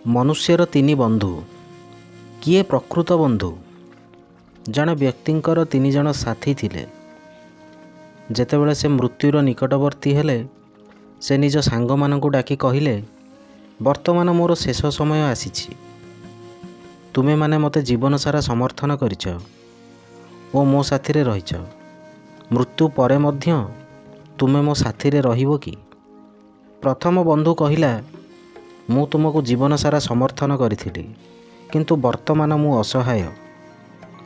ମନୁଷ୍ୟର ତିନି ବନ୍ଧୁ। କିଏ ପ୍ରକୃତ ବନ୍ଧୁ? ଜଣେ ବ୍ୟକ୍ତିଙ୍କର ତିନି ଜଣ ସାଥୀ ଥିଲେ। ଯେତେବେଳେ ସେ ମୃତ୍ୟୁର ନିକଟବର୍ତ୍ତୀ ହେଲେ, ସେ ନିଜ ସାଙ୍ଗମାନଙ୍କୁ ଡାକି କହିଲେ, "ବର୍ତ୍ତମାନ ମୋର ଶେଷ ସମୟ ଆସିଛି। ତୁମେମାନେ ମୋତେ ଜୀବନସାରା ସମର୍ଥନ କରିଛ ଓ ମୋ ସାଥିରେ ରହିଛ। ମୃତ୍ୟୁ ପରେ ମଧ୍ୟ ତୁମେ ମୋ ସାଥିରେ ରହିବ କି?" ପ୍ରଥମ ବନ୍ଧୁ କହିଲା, "ମୁଁ ତୁମକୁ ଜୀବନସାରା ସମର୍ଥନ କରିଥିଲି, କିନ୍ତୁ ବର୍ତ୍ତମାନ ମୁଁ ଅସହାୟ।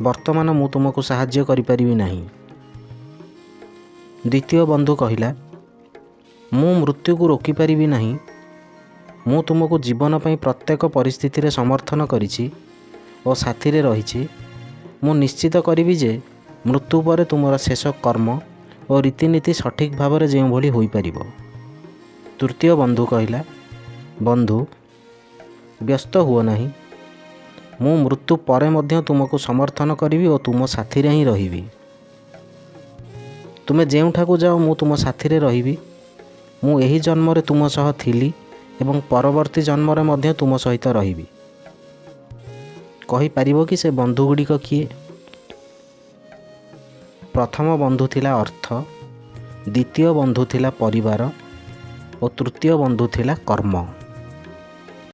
ବର୍ତ୍ତମାନ ମୁଁ ତୁମକୁ ସାହାଯ୍ୟ କରିପାରିବି ନାହିଁ।" ଦ୍ୱିତୀୟ ବନ୍ଧୁ କହିଲା, "ମୁଁ ମୃତ୍ୟୁକୁ ରୋକିପାରିବି ନାହିଁ। ମୁଁ ତୁମକୁ ଜୀବନ ପାଇଁ ପ୍ରତ୍ୟେକ ପରିସ୍ଥିତିରେ ସମର୍ଥନ କରିଛି ଓ ସାଥିରେ ରହିଛି। ମୁଁ ନିଶ୍ଚିତ କରିବି ଯେ ମୃତ୍ୟୁ ପରେ ତୁମର ଶେଷ କର୍ମ ଓ ରୀତିନୀତି ସଠିକ୍ ଭାବରେ ଯେଉଁଭଳି ହୋଇପାରିବ।" ତୃତୀୟ ବନ୍ଧୁ କହିଲା, "ବନ୍ଧୁ, ବ୍ୟସ୍ତ ହୁଅ ନାହିଁ। ମୁଁ ମୃତ୍ୟୁ ପରେ ମଧ୍ୟ ତୁମକୁ ସମର୍ଥନ କରିବି ଓ ତୁମ ସାଥିରେ ହିଁ ରହିବି। ତୁମେ ଯେଉଁଠାକୁ ଯାଅ, ମୁଁ ତୁମ ସାଥିରେ ରହିବି। ମୁଁ ଏହି ଜନ୍ମରେ ତୁମ ସହ ଥିଲି ଏବଂ ପରବର୍ତ୍ତୀ ଜନ୍ମରେ ମଧ୍ୟ ତୁମ ସହିତ ରହିବି।" କହିପାରିବ କି ସେ ବନ୍ଧୁଗୁଡ଼ିକ କିଏ? ପ୍ରଥମ ବନ୍ଧୁ ଥିଲା ଅର୍ଥ, ଦ୍ୱିତୀୟ ବନ୍ଧୁ ଥିଲା ପରିବାର ଓ ତୃତୀୟ ବନ୍ଧୁ ଥିଲା କର୍ମ।